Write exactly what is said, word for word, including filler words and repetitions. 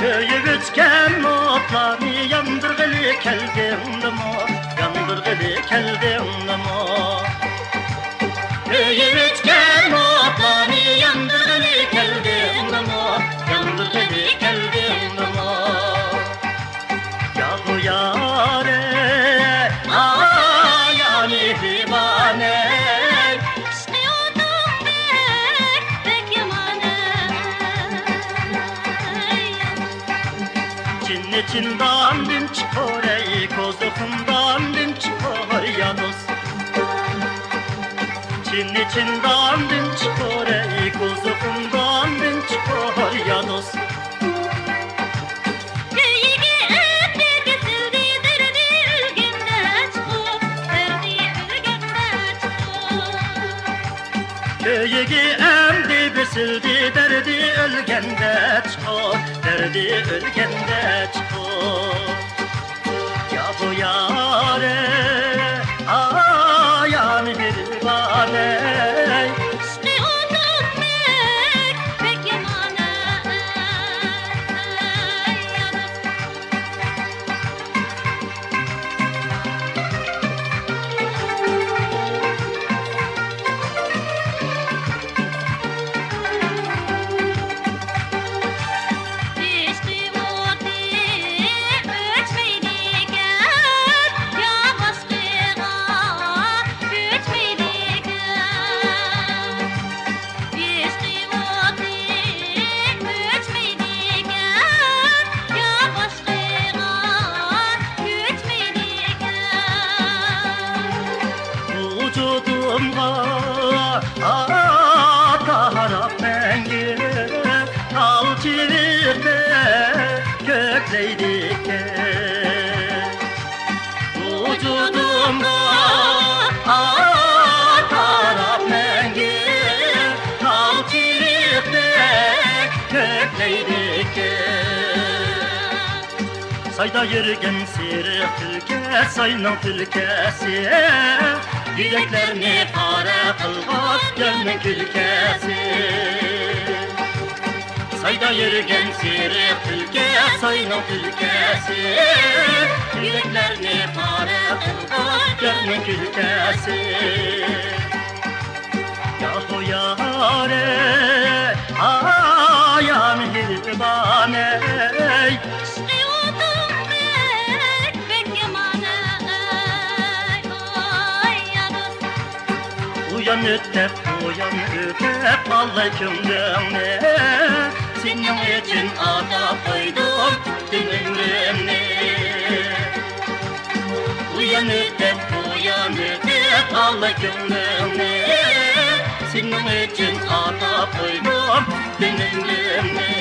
كۆيۈپ ئۆچكەن ئوتلارنى ياندۇرغىلى كەلدىڭلىمۇ؟ ياندۇرغىلى كەلدىڭلىمۇ؟ كۆيۈپ ئۆچكەن ئوتلارنى ياندۇرغىلى كەلدىڭلىمۇ؟ ياندۇرغىلى كەلدىڭلىمۇ؟ يا بۇ يارى، ئاي يا مېھرىبانەي. ئىشقى ئوتۇڭدەك بەك يامان ئەي. چىننى چىنداندىن چىقار ئەي، قوزۇقۇمداندىن چىقار يا دوست. چىننى چىنداندىن چىقار ئەي، قوزۇقۇمداندىن چىقار يا دوست. كۆيۈكى ئەمدى بېسىلدى دەردى ئۆلگەندە چىقار، دەردى ئۆلگەندە چىقار. كۆيۈكى ئەمدى بېسىلدى دەردى ئۆلگەندە چىقار، دەردى ئۆلگەندە چىقار. يا بۇ يارى، ئاي يا مېھرىبانەي. ئىشقى ئوتۇڭدەك بەك يامان ئەي. ئىشقى ئوتى ئۆچمەيدىكەن، يا باشقىغا كۆچمەيدىكەن. ئىشقى ئوتى ئۆچمەيدىكەن، يا باشقىغا كۆچمەيدىكەن. ۋۇجۇدۇمغا ئاتا قاراپ مەڭگۈ تال چىۋىقتەك كۆكلەيدىكەن. ۋۇجۇدۇمغا ئاتا قاراپ مەڭگۈ تال چىۋىقتەك كۆكلەيدىكەن. سايدا يۈرگەن سېرىق تۈلكە، ساينىڭ تۈلكىسى، يۈرەكلەرنى پارە قىلغان يارنىڭ كۈلكىسى. سايدا يۈرگەن سېرىق تۈلكە، ساينىڭ تۈلكىسى، يۈرەكلەرنى پارە قىلغان يارنىڭ كۈلكىسى. يا خۇيارى، ئاي يا مېھرىبانەي. ئىشقى ئوتۇڭدەك بەك يامان ئەي، ئاي يا دوست. ئۇيان ئۆتەپ، بۇيان ئۆتەپ، ئالاي كۆڭلۈڭنى. سېنىڭ ئۈچۈن ئاتاپ قويدۇم پۈتۈن ئۆمرۈمنى. ئۇيان ئۆتەپ، بۇيان ئۆتەپ، ئالاي كۆڭلۈڭنى. سېنىڭ ئۈچۈن ئاتاپ قويدۇم پۈتۈن ئۆمرۈمنى.